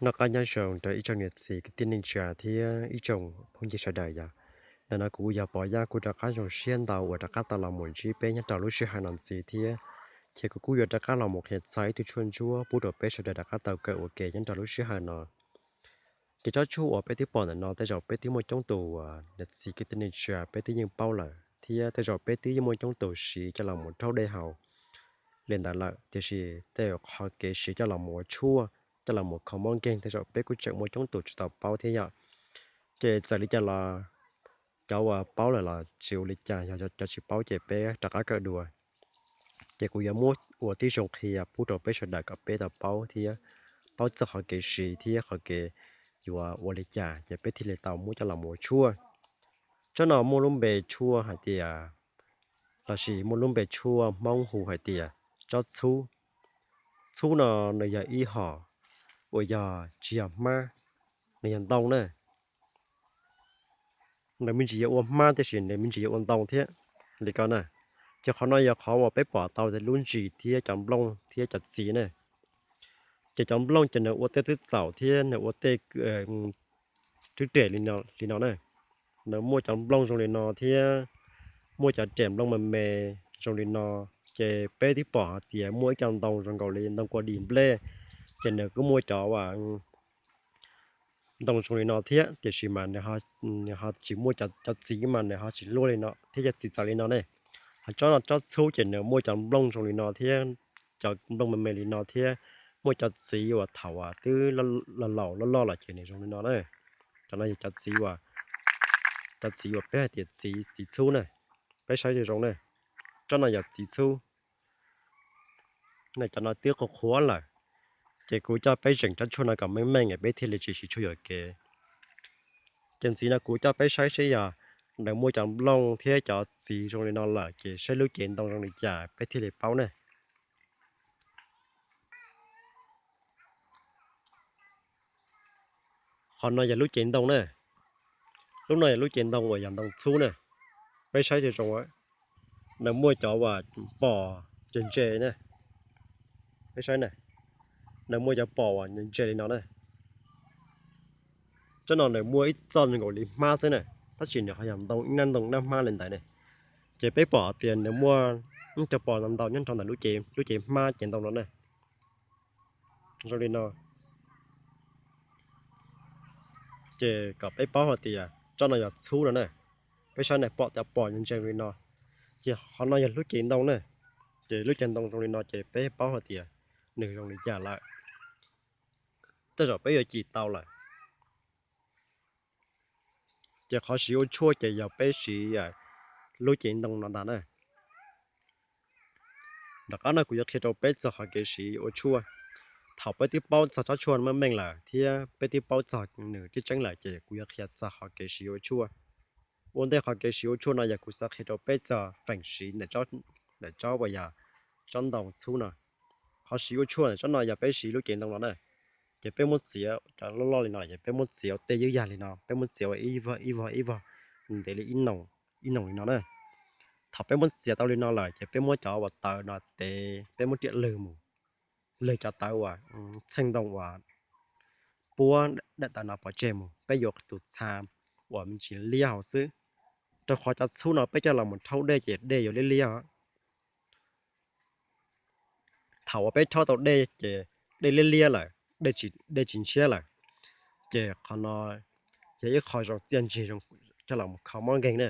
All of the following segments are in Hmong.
Noj qab nyob zoo rau ib tsoom niam txiv kwv tij neej tsa thiab ib tsoom phooj ywg sawv daws yom. Ntawm no kuv yog Pov Yaj, kuv rov qab zoo siab ntau uas rov qab tau los mus ntsib peb nyob rau lub sij hawm no ntxiv thiab. Ces kuv kuj yuav rov qab los mus qhia txog ib tug tshuaj ntsuab pub rau peb sawv daws rov qab tau kawm ua ke nyob rau lub sij hawm no. Ces tsob tshuaj uas peb twb pom ntawm no tej zaum peb twb muaj coob tus uas niam txiv kwv tij neej tsa peb twb yeej paub lawm thiab tej zaum peb twb yeej muaj coob tus siv coj los mus rhaub dej haus li ntawd lawm, tiam sis tej zaum qhov kev siv coj los mus ua tshuaj, coj los mus kho mob nkeeg tej zaum peb kuj tseem muaj coob tus tsis tau paub thiab yom. Ces txawm li cas los cov uas paub lawm los tsis ua li cas, yog cov tsis paub ces peb rov qab kawm dua. Ces kuv yuav muab ua tib zoo qhia pub rau peb sawv daws kom peb tau paub thiab paub txog qhov kev siv thiab qhov kev yuav ua li cas ces peb thiaj li tau muab coj los mus ua tshuaj. Tsob no muaj lub npe tshuaj hais tias, lossis muaj lub npe tshuaj Hmoob hu hais tias tsob txhub. Txhub no nws yog ib hom uas yog tsis yog hmab, nws yog ntoo na. Nws me ntsis yuav ua hmab tiam sis nws me ntsis yuav ua ntoo thiab li ko na. Ces qhov no yog qhov uas peb pom tau lub ntsis thiab cov nplooj thiab cov txiv na. Ces cov nplooj ces nws ua tej twb txaus thiab nws ua tej twb rem li no na. Nws muaj cov nplooj zoo li no thiab muaj cov rem nplooj me me zoo li no. Ces peb twb pom hais tias muaj ib co ntoo zoo nkaus li ntoo kua dis nplej, ces nws kuj muaj cov ntoo zoo li no thiab, tiam sis mas nws ho tsis muaj cov txiv mas nws ho tsis luaj li no thiab cov txiv txawv li no ne. Ho tsob no tsob txhub ces nws muaj cov nplooj zoo li no thiab, cov nplooj me me li no thiab, muaj cov txiv uas thaum uas twb laus loj loj los ces nws zoo li no na. Cov no yog cov txiv uas, cov txiv uas peb hais tias txiv, txiv txhub na. Peb saib zoo zoo na, tsob no yog txiv txhub. Cov no twb qhuav qhuav lawm, ces kuv coj peb zeem tsob tshuaj no kom meej meej es peb thiaj li tsis siv tshuaj yuam kev. Ces ntxiv no kuv coj peb saib seb yog nws muaj cov nplooj thiab cov txiv zoo li no lawm ces saib lub cev ntoo zoo li cas peb thiaj li paub ne. Qhov no yog lub cev ntoo na. Lub no yog lub cev ntoo uas yog ntoo txhub na. Peb saib zoo zoo, nws muaj cov uas pom ntse ntse na. Peb saib na, nws muaj cov pom uas ntse li no na. Tsob no nws muaj ib txoj zoo nkaus li hmab xwb na, tab sis nws ho yog ntoo ib nab ntoo nab hmab li ntawd ne. Ces peb pom tias nws muaj ib co pom ntau ntau nyob rau ntawm lub cev hmab cev ntoo no na. Zoo li no. Ces kom peb paub hais tias tsob no yog txhub no na. Peb saib na, pom tias pom ntse li no. Ces qhov no yog lub cev ntoo na. Ces lub cev ntoo zoo li no ces peb paub hais tias nws zoo li cas lawm. Tej zaum peb yuav cim tau lawm. Ces qhov siv ua tshuaj ces yog peb siv lub cev ntoo no ntag na. Tom qab no kuv yuav qhia rau peb txog qhov kev siv ua tshuaj. Thaum peb twb paub txog tsob tshuaj meej meej lawm thiab peb twb paub txog nws tseeb tseeb lawm ces kuv yuav qhia txog qhov kev siv ua tshuaj. Ua ntej qhov kev siv ua tshuaj no yog kuv xav qhia rau peb txog feem siv ntawm tsob uas yog tsob ntoo txhub no. Qhov siv ua tshuaj ntawm tsob no yog peb siv lub cev ntoo no na. Ces peb muab txiav cov loj loj li no ces peb muab txiav ua tej ywj yag li no, peb muab txiav ua ib vog ib vog ib vog ntev li ib noo li no na. Thaum peb muab txiav tau li no lawm ces peb muab cov uas tawv no tev, peb muab riam lwg mus, lwg cov tawv uas txheej ntoo uas puab daim tawv no pov tseg mus, peb yuav tus txha uas me ntsis liab hauv xwb. Rau qhov cov txhub no peb coj los mus rhaub dej ces dej yuav liab liab. Thaum uas peb rhaub tau dej ces dej liab liab lawm, dej tsis ntshiab lawm, ces qhov no yog ib qho zoo txiaj ntsig coj los mus kho mob nkeeg na.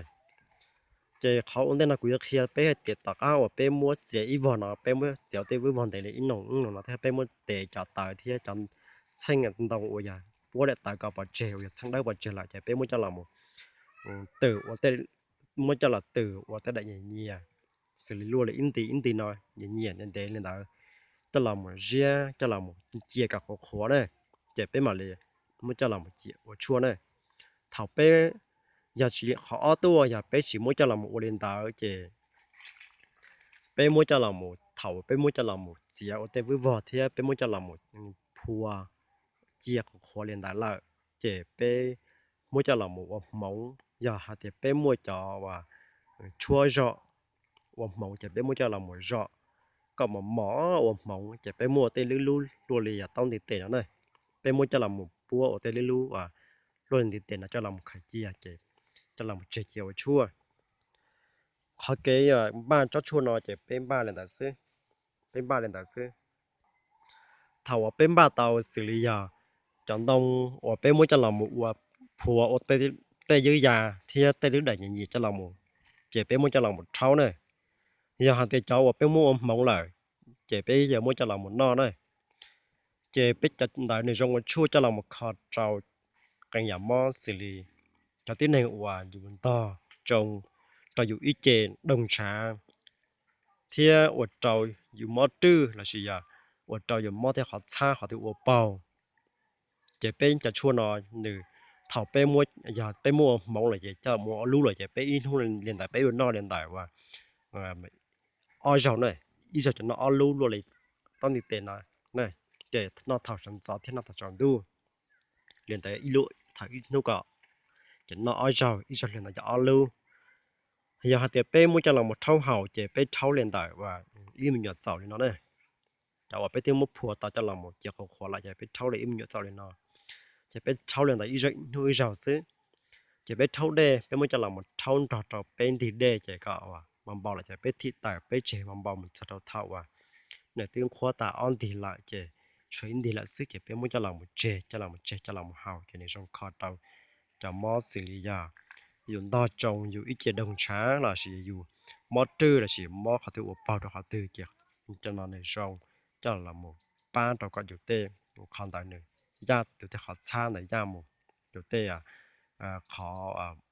Ces qhov ua ntej no kuv yuav qhia peb hais tias tom qab uas peb muab txiav ib vog no, peb muab txiav tej vwb vog ntev li ib noo ib noo no thiab peb muab tev cov tawv thiab cov txheej ntoo uas yog puab daim tawv ko pov tseg uas yog txheej dawb pov tseg lawm ces peb muab coj los mus twm ua, muab coj los twm ua tej daim nyias nyias, xws li luaj li ib nti ib nti no, nyias nyias ntev ntev li ntawd, coj los mus ziab coj los mus cia kom qhuav qhuav na, ces peb mam li muab coj los mus ciam ua tshuaj na. Thaum peb, yog tsis, qhov ob tuaj yog peb tsis muab coj los mus ua li ntawd ces peb muab coj los mus, thaum peb muab coj los mus txiav ua tej vwb vog thiab peb muab coj los mus phua cia qhuav qhuav li ntawd lawm, ces peb muab coj los mus ua hmoov, yog hais tias peb muaj cov uas tshuab zom ua hmoov ces peb muab coj los mus zom kom mos mos ua hmoov ces peb muaj tej lub lub luaj li yog taub ntiv tes no na. peb muab coj los mus puab ua tej lub lub, luaj li ntiv tes no coj los mus khaws cia ces coj los mus tseg cia ua tshuaj. Qhov kev npaj tsob tshuaj no ces peb npaj li ntawd xwb, peb npaj li ntawd xwb. Thaum uas peb npaj tau xws li yog cov ntoo uas peb muab coj los mus ua phua ua tej ywb ya thiab tej lub daim nyim coj los mus, ces peb muab coj los mus rhaub na. Yog hais tias cov uas peb muab ua hmoov lawm, ces peb yuav muab coj los mus noj na. Ces peb cov ntawd nws zoo ua tshuaj coj los mus kho rau qee yam mob xws li cov tib neeg uas yus ntog tsoo rau yus ib ce doog ntshav, thiab ua rau yus mob rwj lossis yog ua rau yus mob tej qhov txhab qhov twg ua paug. Ces peb cov tshuaj no nws thaum peb muab, yog peb muab ua hmoov lawm ces coj mus ua lub lawm ces peb ib hnub li ntawd peb yuav noj li ntawd ua ob zaug na, ib zaug ces noj ob lub luaj li tob ntiv tes no, ces noj thaum sawv ntxov thiab noj thaum tsaus ntuj. Li ntawd ib lub thaum ib hnub ko, ces noj ob zaug, ib zaug li ntawd yog ob lub. Yog hais tias peb muab coj los mus rhaub haus ces peb rhaub li ntawm ib me nyuam txaus li no na. Cov uas peb twb muab phua tau coj los mus cia qhuav qhuav lawm ces peb rhaub li ib me nyuam txaus li no. Ces peb rhaub li ntawd ib hnub ib zaug xwb. Ces peb rhaub dej, peb muab coj los mus rhaub nrog rau peb ntig dej ces kom ua npau npau lawm ces peb thim taws peb tseg npau npau mus txog rau thaum uas nws twb nqhuab tas ob ntig lawm ces tshuav ib ntig lawm xwb ces peb muab coj los mus tseg, coj los mus tseg, coj los mus haus ces nws zoo kho rau cov mob xws li yog yus ntog tsoo yus ib ce doog ntshav lossis yus mob rwj lossis mob qhov twg ua paug rau qhov twg ces cov no nws zoo coj los mus pab rau kom yus tej qhov ntawd nws yaj, yus tej qhov txhab ntawd yaj mus, yus tej qhov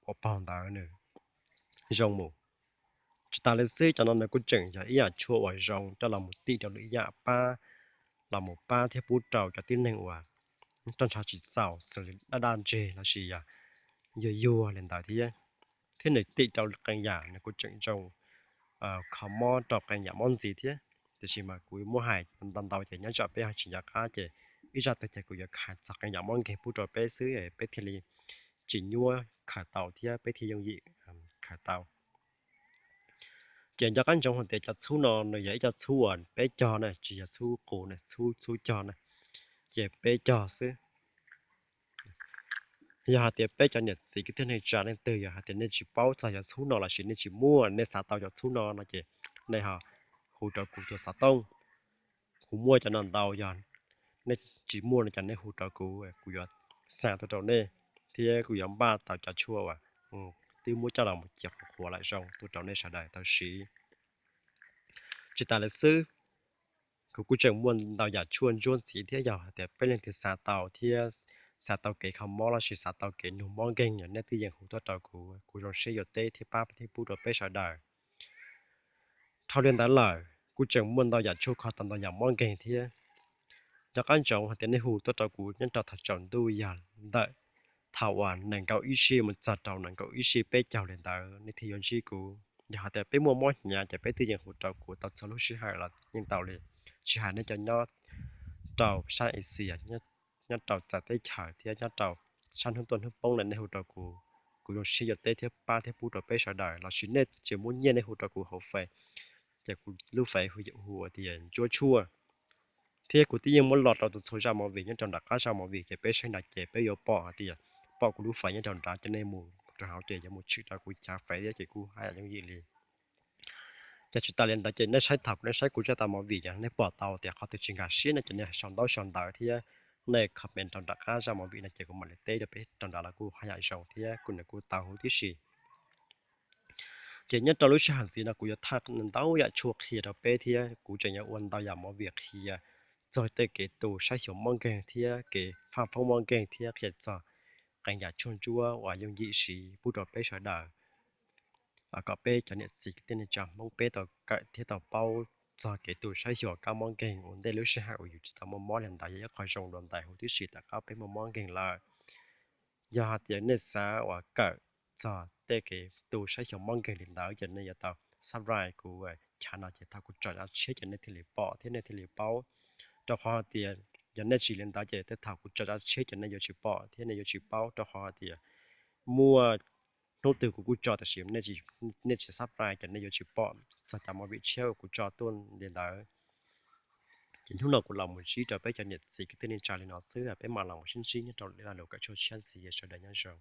ua paug ntawd nws zoo mus. Tsis tas li xwb, cov no nws kuj tseem yog ib yam tshuaj uas zoo coj los mus tim rau lwm yam pab, los mus pab thiab pub rau cov tib neeg uas roj ntshav tsis txaus xws li daj daj ntseg lossis yog yuag yuag li ntawd thiab. Thiab nws tim rau qee yam nws kuj tseem zoo kho mob rau qee yam mob ntxiv thiab. Tiam sis mas kuv muab hais ntau ntau ces nyob tsam peb ho tsis nco qab ces ib zaj twg ces kuv yuav hais txog qee yam mob nkeeg pub rau peb xwb peb thiaj li tsis nyuaj khaws tau thiab peb thiaj yooj yim khaws tau. Ces nco qab ntsoov hais tias cov txhub no nws yog ib co txhub uas peb cog na, tsis yog txhub qus na, txhub, txhub cog na, ces peb cog xwb. Yog hais tias peb cov niam txiv kwv tij neej tsa leej twg yog hais tias nej tsis paub txog cov txhub no lossis nej tsis muaj, nej xav tau cov txhub no no ces nej ho hu rau kuv tus xov tooj. Kuv muaj cov no ntau, yog nej tsis muaj no ces nej hu rau kuv, kuv yuav xa tuaj rau nej, thiab kuv yuav npaj tau cov tshuaj uas twb muab coj los mus cia qhuav qhuav lawm zoo tuaj rau nej sawv daws tau siv. Tsis tas lawm xwb, kuv kuj tseem muaj ntau yam tshuaj ntsuab ntxiv thiab, yog hais tias peb leej twg xav tau thiab xav tau kev kho mob lossis xav tau kev nug mob nkeeg, nej twb yeej hu tuaj rau kuv, kuv zoo siab yuav teb thiab pab thiab pub rau peb sawv daws. Dhau li ntawd lawm kuj tseem muaj ntau yam tshuaj kho tau ntau yam mob nkeeg thiab. Nco qab ntsoov hais tias nej hu tuaj rau kuv nyob rau thaum tsaus ntuj yog ntawm thaum uas nees nkaum ib sij mus txog rau nees nkaum ib sij peb caug li ntawd nej thiaj yuav ntsib kuv. Yog hais tias peb muaj mob hnyav ces peb twb yeej hu rau kuv tau txhua lub sij hawm los yeej tau li, tsis hais nej cov nyob rau sab Asia, nyob rau txawv teb chaws thiab nyob rau sab hnub tuaj hnub poob na, nej hu rau kuv, kuv zoo siab yuav teb thiab pab thiab pub rau peb sawv daws. Lossis nej tsis muaj nyiaj nej hu rau kuv hauv Face, ces kuv lub Face hu tias Ntsuab Tshuaj. Thiab kuv twb yeej muab los rau txhua zaj movie nyob rau nram qab zaj movie ces peb saib nrad ces peb yuav pom hais tias pom kuv lub Face nyob rau nrad, ces nej mus rau hauv ces yuav mus tshwm rau kuv chav Face thiab ces kuj haj yam yooj yim li. Ces tsis tas li ntawd ces nej saib thaum nej saib kuv zaj tas movie ces nej pom tau tias qhov twg tsis nkag siab no ces nej sau ntaub sau ntawv thiab nej comment rau nram qab zaj movie no ces kuv mam li teb rau peb rau nrad los kuj haj yam zoo thiab kuj nws kuj tau huv tib si. Ces nyob rau lub sij hawm ntxiv no kuv yuav thaij ntau yam tshuaj qhia rau peb thiab kuv tseem yuav ua ntau yam movie qhia txog tej kev tu saib xyuas mob nkeeg thiab kev faj foob mob nkeeg thiab qhia txog qee yam tshuaj ntsuab uas yooj yim siv pub rau peb sawv daws, kom peb cov niam txiv kwv tij neej tsa Hmoob peb tau kawm thiab tau paub txog kev tu saib xyuas kab mob nkeeg ua ntej lub sij hawm uas yus tsis tau muaj mob li ntawd yog ib qho zoo dua ntais huv tib si tom qab peb muaj mob nkeeg lawm. Yog hais tias nej xav uas kawm txog tej kev tu saib xyuas mob nkeeg li ntawd ces nej yuav tau subscribe kuv chav no ces thaum kuv tso tshiab ces nej thiaj li pom thiab nej thiaj li paub. Rau qhov hais tias yog nej tsis li ntawd ces tej thaum kuv tso tshiab ces nej yuav tsis pom thiab nej yuav tsis paub, rau qhov hais tias muaj hnub twg kuv kuj tso tab sis nej tsis subscribe ces nej yuav tsis pom txog cov movie tshiab uas kuv tso tuaj li ntawd. Ces hnub no kuv los mus ntsib rau peb cov niam txiv kwv tij neej tsa li no xwb, peb mam los mus sib ntsib nyob rau lwm lo lus kawm tshuaj tshiab ntxiv, sawv daws nyob zoo.